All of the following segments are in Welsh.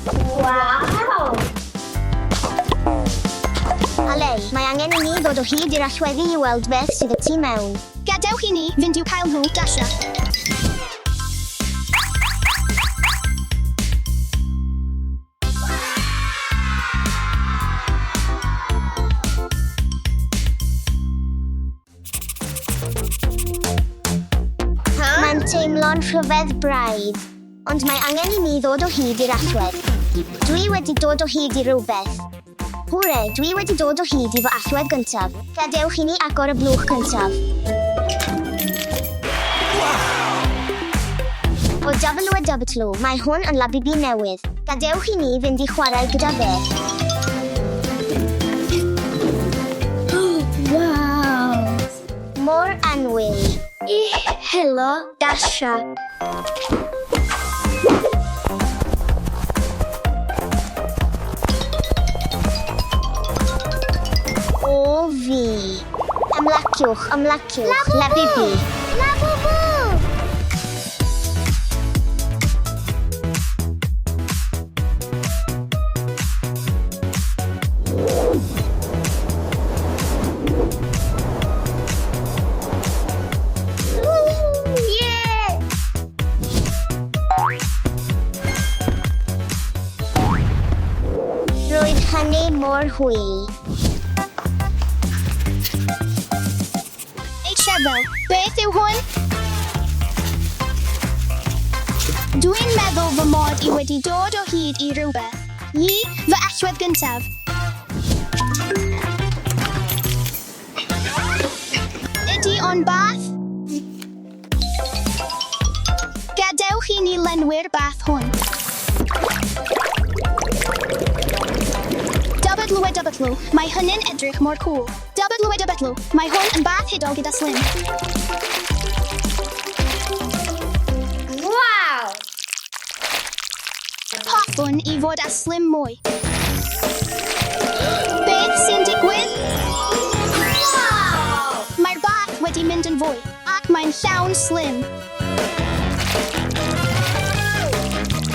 Waw! Alei, mae angen i ni ddod o hyd i'r allweddi i weld beth sydd y tu mewn. Gadewch i ni fynd i'w cael nhw, Dasha. Mae'n teimlo'n rhyfedd braidd, ond mae angen i mi ddod o hyd i'r allwedd. Dwi wedi dod o hyd i rywbeth. Hwre, dwi wedi dod o hyd i fy allwedd gyntaf. Gadewch i ni agor y blwch cyntaf. O WW, mae hwn yn labibi newydd. Gadewch i ni fynd i chwarae gyda fe. Waw! Mor annwyl. Helo, Dasha. O fi. Ymlaciwch, ymlaciwch. Labibi. Labubu! Roedd hynny mor hwyl. Ei Trevor, beth yw hwn? Dwi'n meddwl fy mod i wedi dod o hyd i rywbeth. I, fy allwedd gyntaf. Ydy o'n bath? Gadewch i ni lenwi'r bath hwn. WW, mae hynny'n edrych mor cool. WW, mae hwn yn bath hudol gyda slim. Waw! Hoffwn i fod â slim mwy. Beth sy'n digwydd? Mae'r bath wedi mynd yn fwy, ac mae'n llawn slim.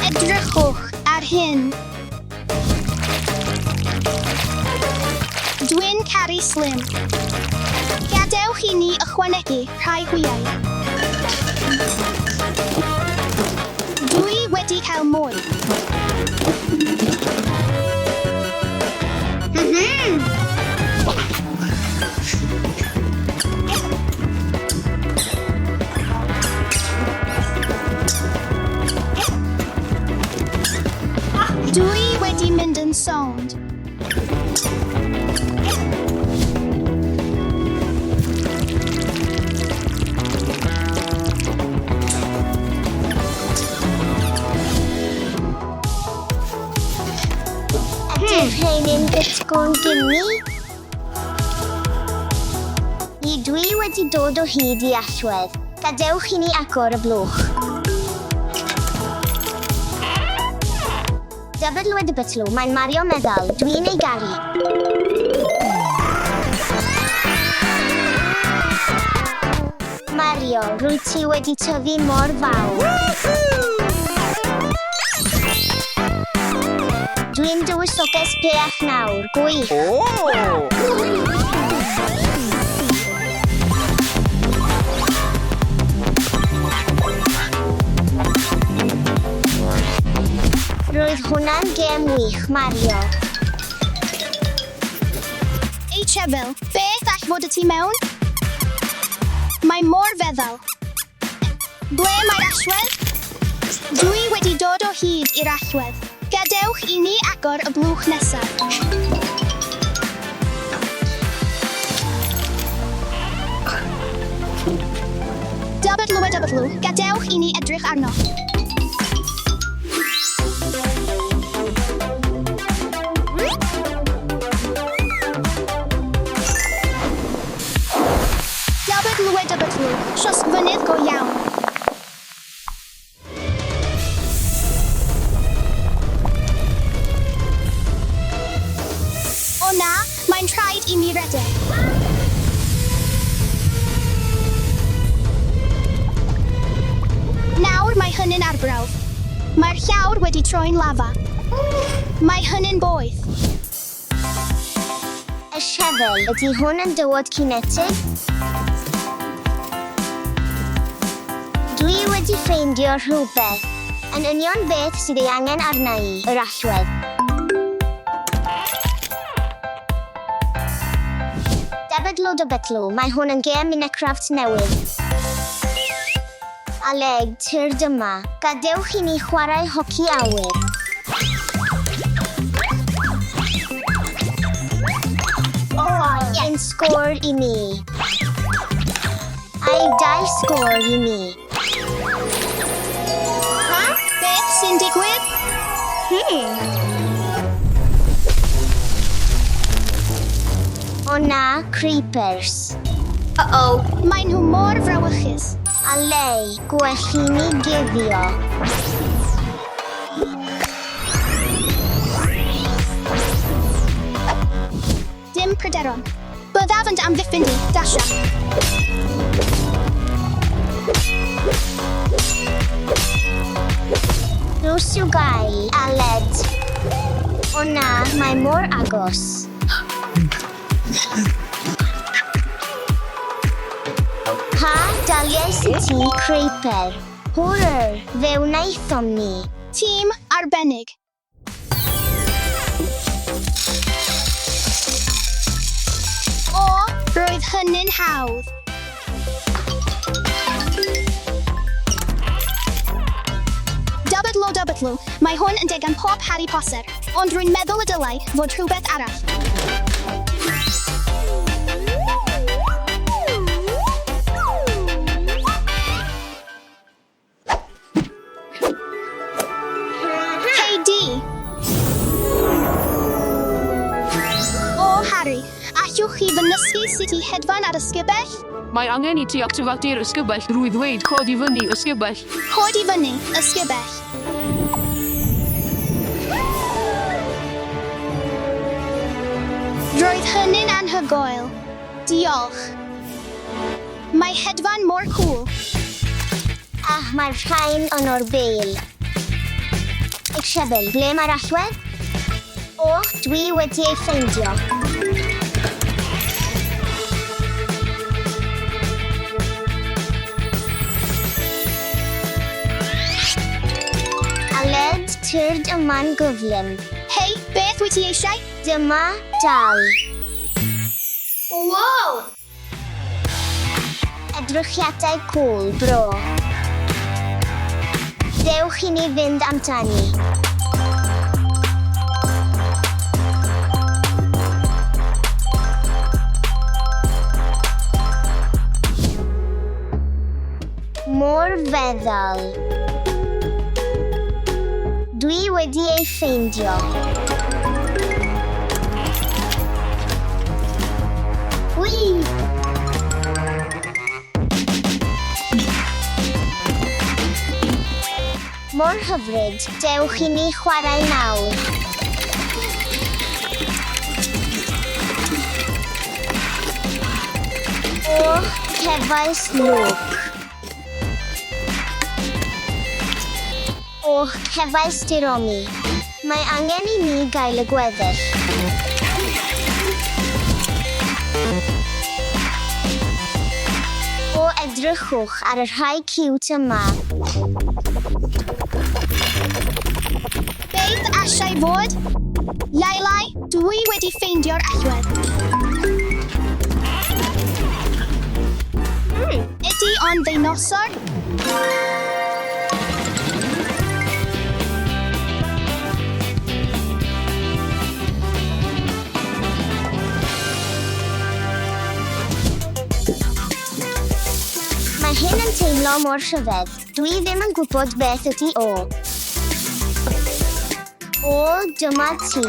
Edrychwch ar hyn. Dwi'n caru slim. Gadewch i ni ychwanegu rhai hwyau. Dwi wedi cael mwy. Dwi wedi mynd yn sownd. Ydy'r rheini'n gytgwn gini? I dwi wedi dod o hyd i allwedd. Gadewch i ni agor y blwch. WW, mae'n Mario meddal. Dwi'n ei garu. Mario, rwyt ti wedi tyfu mor fawr. Dwi'n dywysoges PF nawr. Gwych. Roedd hwnna'n gêm wych, Mario. Ei Trevor, beth all fod y tu mewn? Mae mor feddal. Ble mae'r allwedd? Dwi wedi dod o hyd i'r allwedd. Gadewch i ni agor y blwch nesaf. WW, gadewch i ni edrych arno. WW, llosgfynydd go iawn. O na, mae'n rhaid i mi redeg. Nawr mae hynny'n arbrawf. Mae'r llawr wedi troi'n lafa. Mae hynny'n boeth. Y siafel, ydy hwn yn dywod cinetig? Dwi wedi ffeindio rhywbeth. Yn union beth sydd ei angen arna i, yr allwedd. Debydlo dybydlo, mae hwn yn gêm Minecraft newydd. Aleg, tyrd yma. Gadewch i ni chwarae hoci awyr. O, un sgôr i mi. Ai, dau sgôr i mi. Ha? Beth sy'n digwydd? O na, creepers. Uh-oh. Maen nhw mor frawychus. Alei, gwell i ni guddio. Dim pryderon. Byddaf yn dy amddiffyn di, Dasha. Drws i'w gau, Aled. O na, mae mor agos. Ha, daliais i ti, creeper. Hwrr, fe wnaethom ni. Tîm arbennig. O, roedd hynny'n hawdd. Dybydlo, dybydlo, mae hwn yn degan pob Harry Potter, ond rwy'n meddwl y dylai fod rhywbeth arall. Hei di! O, Harry, allwch chi fy nysgu sut i hedfan ar ysgubell? Mae angen i ti actifadu'r ysgubell drwy ddweud cod i fyny ysgubell. Cod i fyny, ysgubell. Roedd hynny'n anhygoel. Diolch. Mae hedfan mor cŵl. Ah, mae'r rhain yn o'r bel. Ixebel, ble mae'r allwedd? O, dwi wedi ei ffeindio. Aled, tyrd yma'n gyflym. Hei, beth wyt ti eisiau? Dyma dal. Wow! Edrychiadau cŵl, bro. Dewch i ni fynd amdani. Mor feddal. Dwi wedi ei ffeindio. Whee! Mor hyfryd, dewch i ni chwarae nawr. O, cefais lwc. O, cefais diromi. Mae angen i ni gael y gweddill. O, edrychwch ar y rhai cute yma. Beth allai fod? Lailai, dwi wedi ffeindio'r allwedd. Ydy o'n ddeinosor? Mae hyn yn teimlo mor rhyfedd. Dwi ddim yn gwybod beth ydy o. O, dyma ti.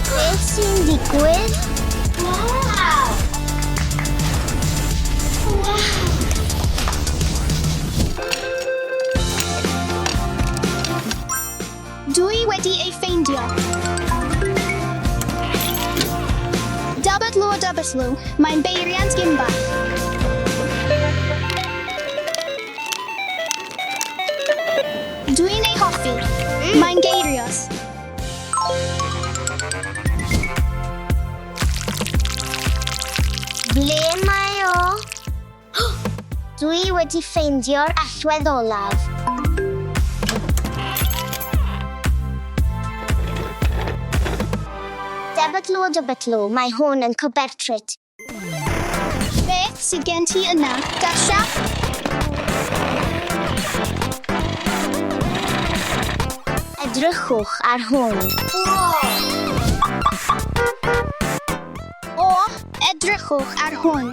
Beth sy'n digwydd? Wow! Dwi wedi ei ffeindio. Dybydlw o dybydlw, mae'n beiriant gimbal. Dwi'n ei hoffi. Mae'n geirios. Ble mae o? Dwi wedi ffeindio'r allwedd olaf. Debydlw o dybydlw, mae hwn yn cobertrit. Beth sydd gen ti yna, Dasha? Edrychwch ar hwn. O, edrychwch ar hwn.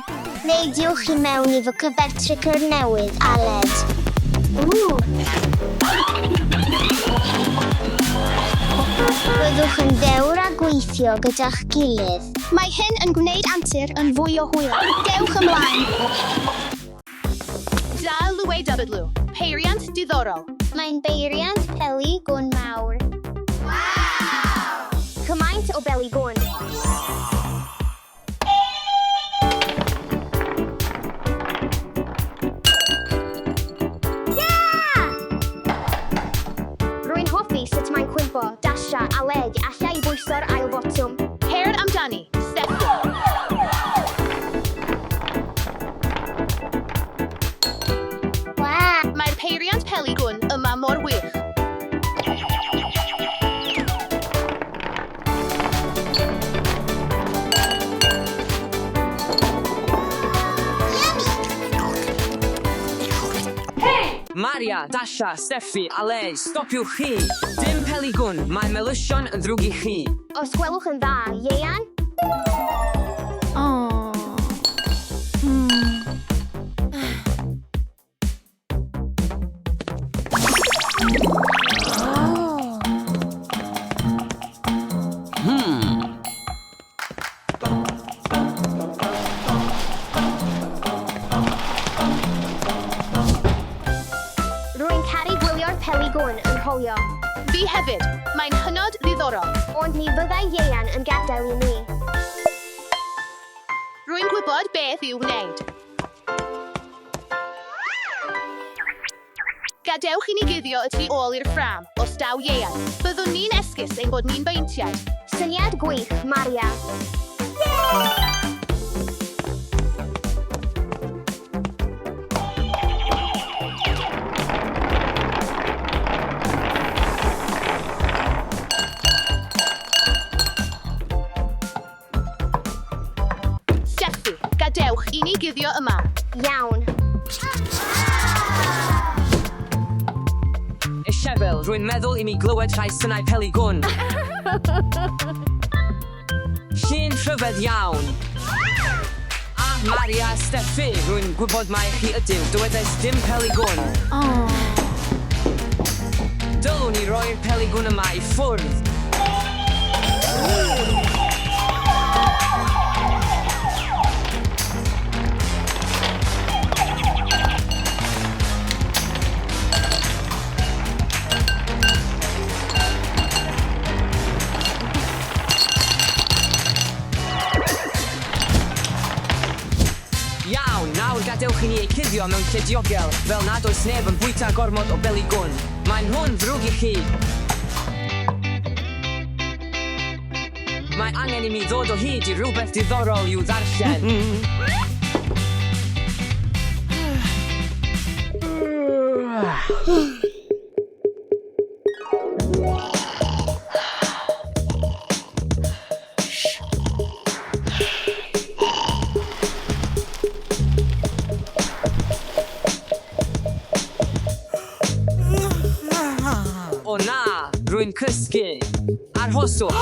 Neidiwch i mewn i fy cyfertricr newydd, Aled. Byddwch yn ddewr a gweithio gyda'ch gilydd. Mae hyn yn gwneud antur yn fwy o hwyl. Dewch ymlaen. DLWW. Peiriant diddorol. Mae'n beiriant peli gwn mawr. Cymaint o beli gwn. Rwy'n hoffi sut mae'n cwympo, Dasha, Aled, alla i bwyso'r ail botwm. Cer amdani, Steffi. Wa! Mae'r peiriant peli gwn yma mor wych. Maria, Dasha, Steffi, Aled, stopiwch chi! Dim peli gwn, mae melysion yn ddrwg i chi. Os gwelwch yn dda, Ieuan? Rwy'n caru gwylio'r peli gwn yn rholio, Fi hefyd. Mae'n hynod ddiddorol. ond ni fyddai Ieuan yn gadael i mi. Rwy'n gwybod beth i'w wneud. Gadewch i ni guddio y tu ôl i'r ffrâm, os daw Ieuan. Byddwn ni'n esgus ein bod ni'n beintiaid. Syniad gwych, Maria. Steffi, gadewch i ni guddio yma. Iawn. Ishefel, rwy'n meddwl i mi glywed rhai synau peli gwn. Llun rhyfedd iawn. A Maria, Steffi, rwy'n gwybod mai chi ydyw, dywedais dim peli gwn. Dylwn i roi'r peli gwn yma i ffwrdd. Iawn, nawr gadewch i ni eu cuddio mewn lle diogel, fel nad oes neb yn bwyta gormod o beli gwn. Mae nhw'n ddrwg i chi. Mae angen i mi ddod o hyd i rhywbeth diddorol i'w ddarllen. O na, rwy'n cysgu. Arhoswch.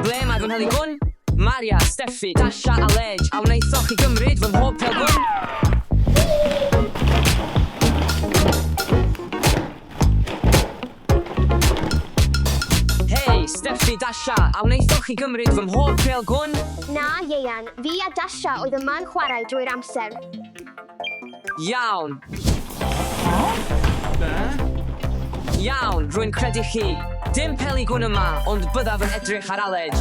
Ble mae fy mheli gwn? Maria, Steffi, Dasha a Lej, a wnaethoch chi gymryd fy mhob pel gwn? Hei, Steffi, Dasha, a wnaethoch chi gymryd fy mhob pel gwn? Na, Ieuan, fi a Dasha oedd yma'n chwarae drwy'r amser. Iawn. Iawn, rwy'n credu chi. Dim peli gwn yma, ond byddaf yn edrych ar Aled.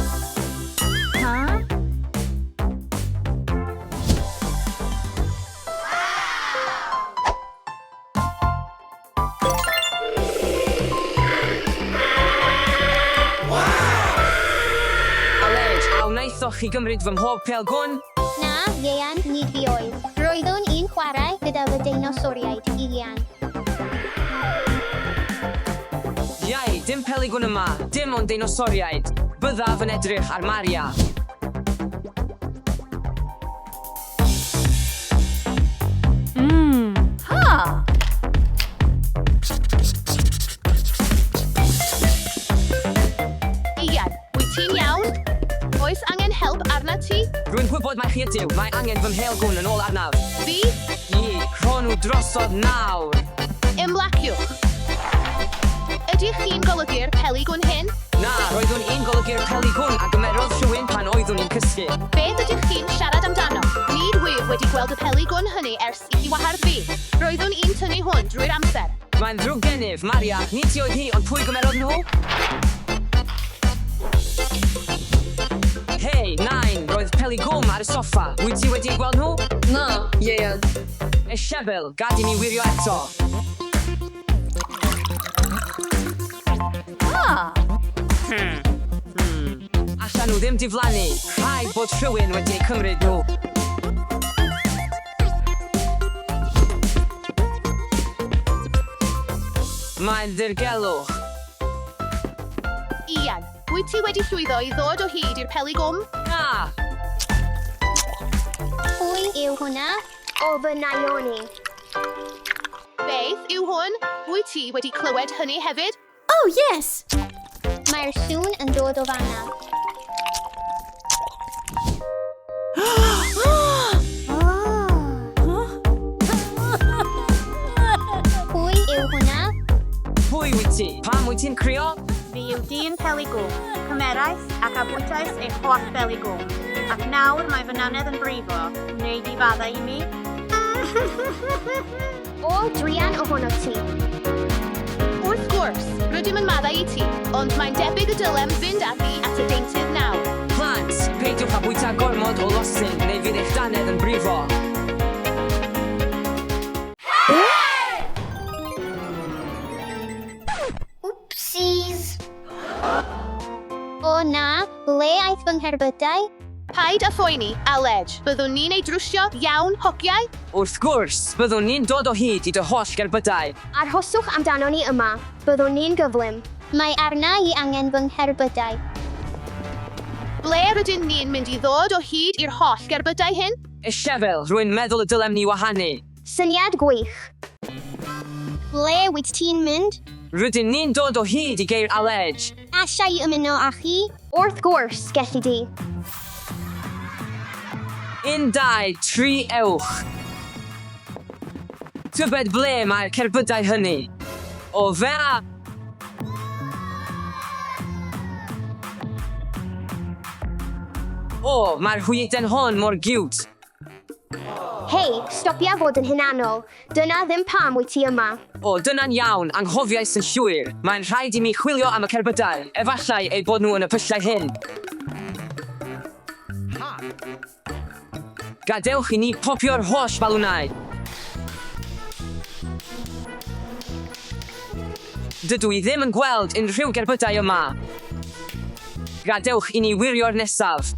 Aled, a wnaethoch chi gymryd fy mhob pêl gwn? Na, Ieuan, nid fi oedd. Roeddwn i'n chwarae gyda fy deinosoriaid, Ieuan. Iau, dim peli gwn yma, dim ond deinosoriaid. Byddaf yn edrych ar Maria. Ian, wyt ti'n iawn? Oes angen help arnat ti? Rwy'n gwybod mai chi ydyw, mae angen fy mhêl gwn yn ôl arnaf. Fi? I, rho nhw drosodd nawr. Ymlaciwch. Ydych chi'n golygu'r peli gwn hyn? Na, roeddwn i'n golygu'r peli gwn a gymerodd rhywun pan oeddwn i'n cysgu. Beth ydych chi'n siarad amdano? Nid wyf wedi gweld y peli gwn hynny ers i chi wahardd fi. Roeddwn i'n tynnu hwn drwy'r amser. Mae'n ddrwg gennyf, Maria, nid ti oedd hi, ond pwy gymerodd nhw? Hei, nain, roedd peli gwm ar y soffa. Wyt ti wedi eu gweld nhw? Na, Ieuan. Esiebel, gad i mi wirio eto. Allan nhw ddim diflannu. Rhaid bod rhywun wedi eu cymryd nhw. Mae'n ddirgelwch. Ian, wyt ti wedi llwyddo i ddod o hyd i'r peli gwm? Na! Pwy yw hwnna? O fy Naomi. Beth yw hwn? Wyt ti wedi clywed hynny hefyd? Oh, yes! Mae'r sŵn yn dod o fan'na. Pwy yw hwnna? Pwy wyt ti? Pam wyt ti'n crio? Fi yw dyn peli gwm. Cymerais ac a bwytais eich holl beli gwm. Ac nawr mae fy nannedd yn brifo. Wnei di faddau i mi? O, druan ohono ti. Wrth gwrs, rydym yn maddau i ti, ond mae'n debyg y dylem fynd â thi at y deintydd nawr. Plant, peidiwch â bwyta gormod o losin neu fydd eich dannedd yn brifo. Oopsies. O na, ble aeth fy ngherbydau? Paid â phoeni, Aled. Byddwn ni'n ei drwsio, iawn, hogiau? Wrth gwrs, byddwn ni'n dod o hyd i dy holl gerbydau. Arhoswch amdano ni yma. Byddwn ni'n gyflym. Mae arna i angen fy ngherbydau. Ble rydyn ni'n mynd i ddod o hyd i'r holl gerbydau hyn? Esiebel, rwy'n meddwl y dylem ni wahanu. Syniad gwych. Ble wyt ti'n mynd? Rydyn ni'n dod o hyd i geir Aled. Alla i ymuno â chi? Wrth gwrs, gelli di. 1, 2, 3, ewch! Tybed ble mae'r cerbydau hynny? O fe a... O, mae'r hwyden hon mor giwt. Hei, stopia fod yn hunanol. Dyna ddim pam wyt ti yma. O, dyna'n iawn, anghofiais yn llwyr. Mae'n rhaid i mi chwilio am y cerbydau. Efallai eu bod nhw yn y pyllau hyn. Gadewch i ni popio'r holl balwnau. Dydw i ddim yn gweld unrhyw gerbydau yma. Gadewch i ni wirio'r nesaf.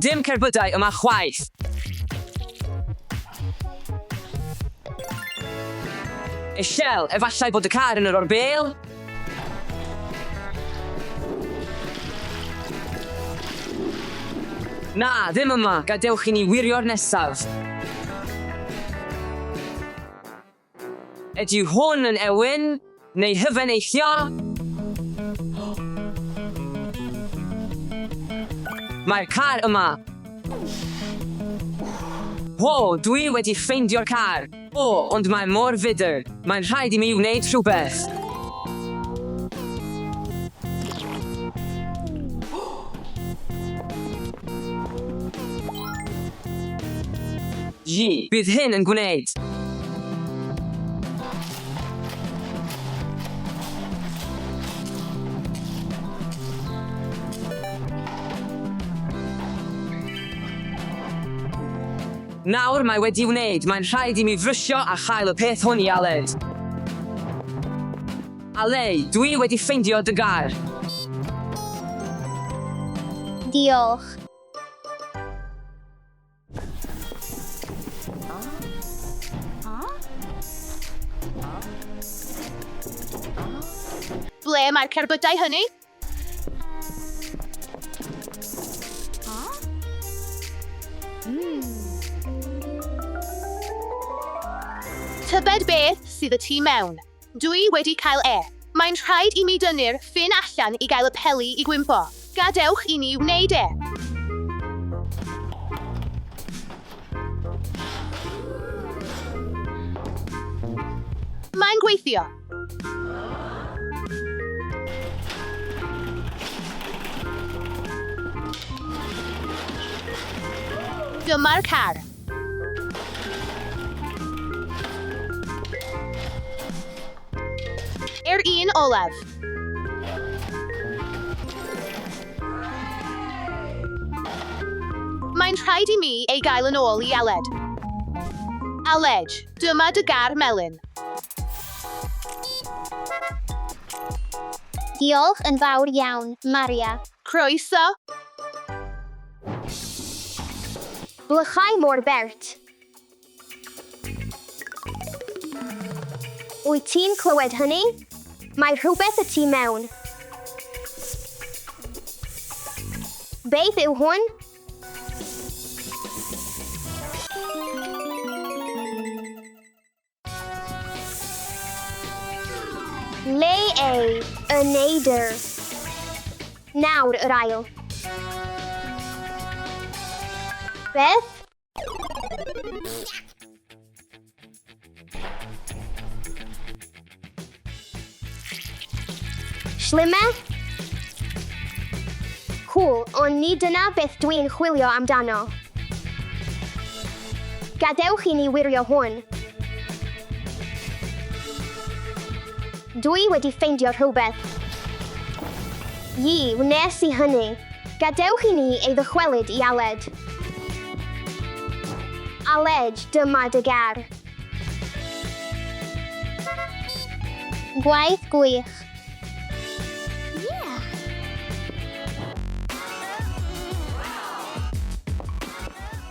Dim cerbydau yma chwaith. Echelle, efallai bod y car yn yr orbel? Na, ddim yma. Gadewch i ni wirio'r nesaf. Ydy hwn yn ewyn? Neu hyfen eillio? Mae'r car yma. Wo, dwi wedi ffeindio'r car. O, ond mae mor fudr. Mae'n rhaid i mi wneud rhywbeth. G. Bydd hyn yn gwneud. Nawr mae wedi wneud, mae'n rhaid i mi frysio a chael y peth hwn i Aled. Alei, dwi wedi ffeindio dy gar. Diolch. Ble mae'r cerbydau hynny? Tybed beth sydd y tu mewn? Dwi wedi cael e. Mae'n rhaid i mi dynnu'r ffyn allan i gael y peli i gwympo. Gadewch i ni wneud e. Mae'n gweithio. Dyma'r car. Yr un olaf. Mae'n rhaid i mi ei gael yn ôl i Aled. Aled, dyma dy gar melyn. Diolch yn fawr iawn, Maria. Croeso. Blychau mor bert. Wyt ti'n clywed hynny? Mae rhywbeth y tu mewn. Beth yw hwn? Le ei, y neidr. Nawr yr ail. Beth? Shwmae? Cŵl, ond nid dyna beth dwi'n chwilio amdano. Gadewch i ni wirio hwn. Dwi wedi ffeindio rhywbeth. Ie, wnes i hynny. Gadewch i ni ei ddychwelyd i Aled. Aled, dyma dy gar. Gwaith gwych. Yeah.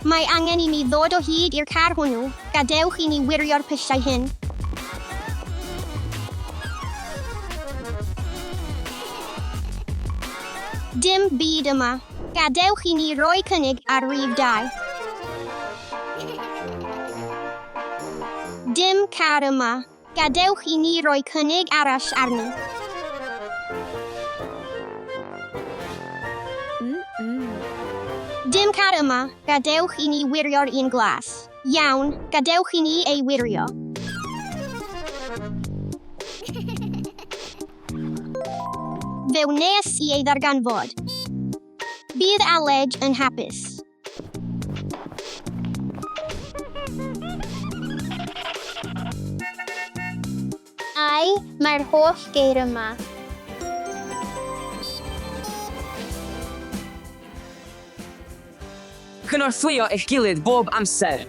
Mae angen i mi ddod o hyd i'r car hwnnw. Gadewch i ni wirio'r pyllau hyn. Dim byd yma. Gadewch i ni roi cynnig ar rif 2. Dim car yma. Gadewch i ni roi cynnig arall arni. Dim car yma. Gadewch i ni wirio'r un glas. Iawn, gadewch i ni ei wirio. Fe wnes i ei ddarganfod. Bydd Aled yn hapus. Ai, mae'r holl geir yma. Cynorthwyo eich gilydd bob amser.